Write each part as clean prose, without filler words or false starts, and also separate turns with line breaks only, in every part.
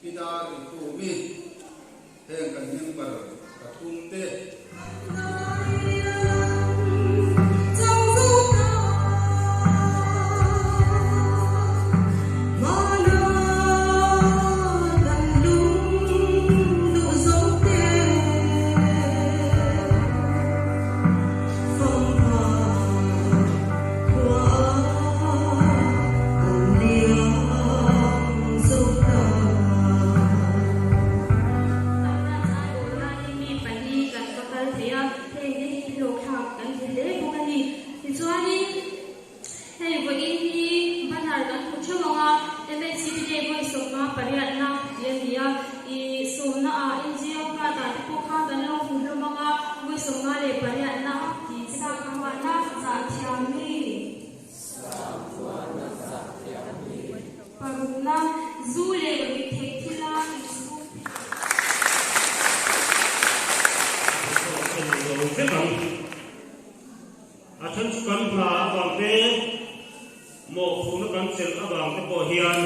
Pi Darrikhumi, heng kan member pathumte.
Mi pali kan va kal thei a, hei te hi hlawhthlak kan ti hle bawk a ni. Tichuanin hei vawiin hi banner kan hmu theuh ang a, MHCP Day vawi sawmnga pariatna tih a ni a, ih sawmna ah NGO card ah te pawh kha kan lo hmu hlawm ang a, vawi sawmnga leh pariatna tih sakhuana zah thiam mi. Parukna, zu leh ruih theih thila insum
Lo vek ang. A then chu kan hna avang te, mawhphurhna kan chelh avang te pawh hian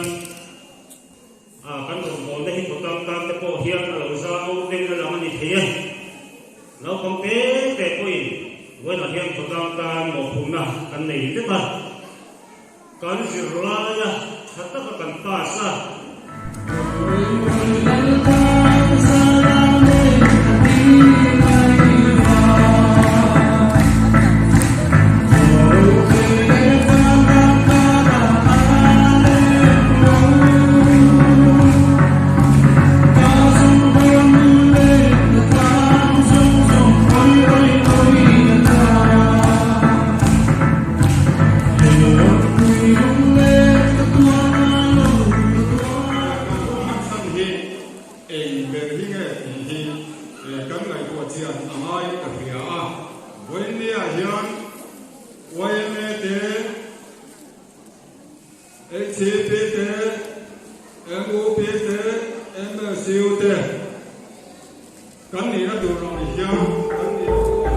a kan rawngbawlna hi khawtlang tan te pawh hian a lo zau deuh a lang a ni thei e. Naupang te te pawhin vawiinah hian khawtlang tan mawhphurhna kan nei vek a. Kan zirlaia tha taka kan pass a.
Hman hi eng ber hi nge tih hi kan ngaihtuah chian a ngai ka hria a. Vawiinniah hian yma te, HCP te, MUP te, MSU te kan nihna tur ang hian kan nihna tur.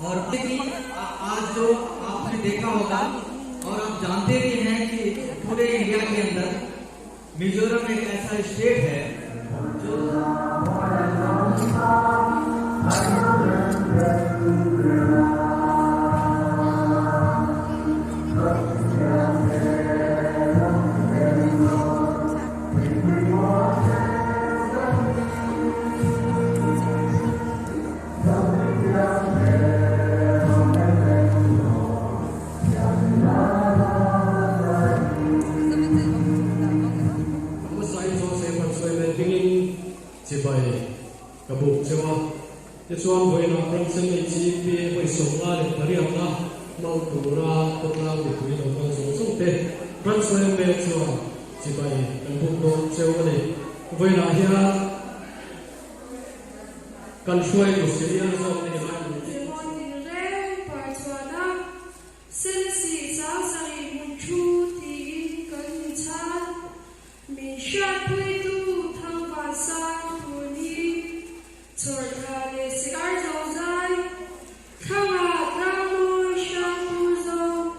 और आज जो आपने देखा होगा और आप जानते भी हैं कि पूरे इंडिया के अंदर मिजोरम एक ऐसा स्टेट है जो
Chibai ka buk cheu a, tichuan vawiinah Ramsen HEP vawi 58na hmang tura khawtlang mipui lo kal zawng zawng te Ramsawi mek chuan chibai kan buk dawn cheu a ni. Vawiinah hian Kan hruaitu senior zawk te hi an ni.
Zemawn tinreng par chhuan a, Selesih Changsarih hmun thu tiin kan inchhan. Min hriatpuitu Thangvan sang Purni, Chhawrthla leh Siar Zozai, Thlangah Tlangmawi Hrangpur Zawng,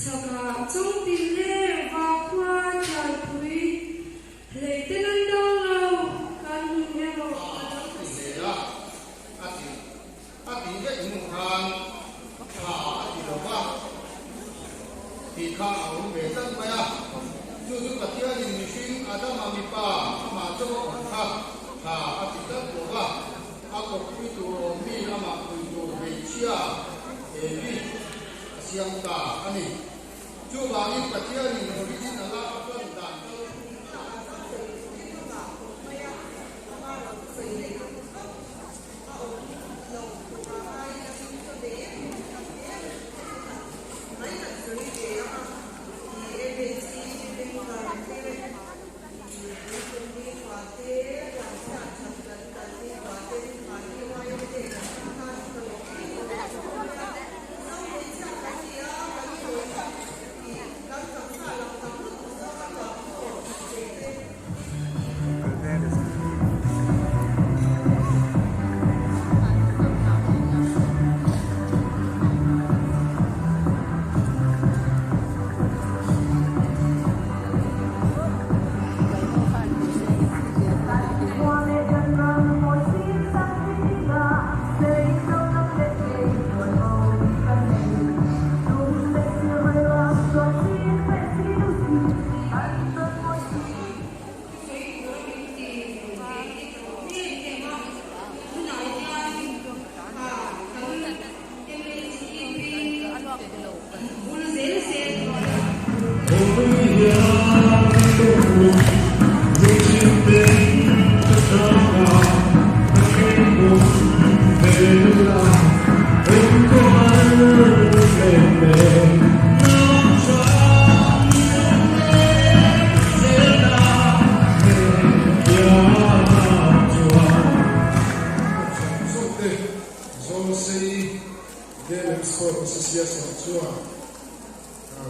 Chhakah Chawngtin leh Vakhua Thianpui, Hleite nan dang lo, kan nun erawh a dang ta si.
A a ti a tih vek hnu khan tha a ti lo va tih kha a awm ve tlat mai a. Chu chu Pathianin mihring Adama mipa amah chaw a awm kha tha a ti tlat lo va, a kawppui tur awm mi amah pui tur hmeichhia Evi a siam ta a ni. Chuvangin Pathianin original-a a plan dan kal phung a.
Association chuan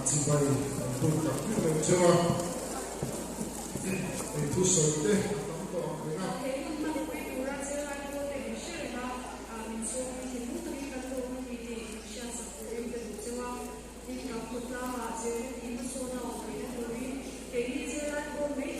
chibai an buk tak meuh meuh cheu a, ei thusawi te a tam tawh ang reng a.
He hun hmanpui tura zirlai pawlte min hre reng a, min chhungin thinlung takin kan lawm a ni tih hriatsak turin ka duh cheu a. Tin, kan khawtlangah zirna tih hmasawn a awm theihna turin keini zirlai pawl mai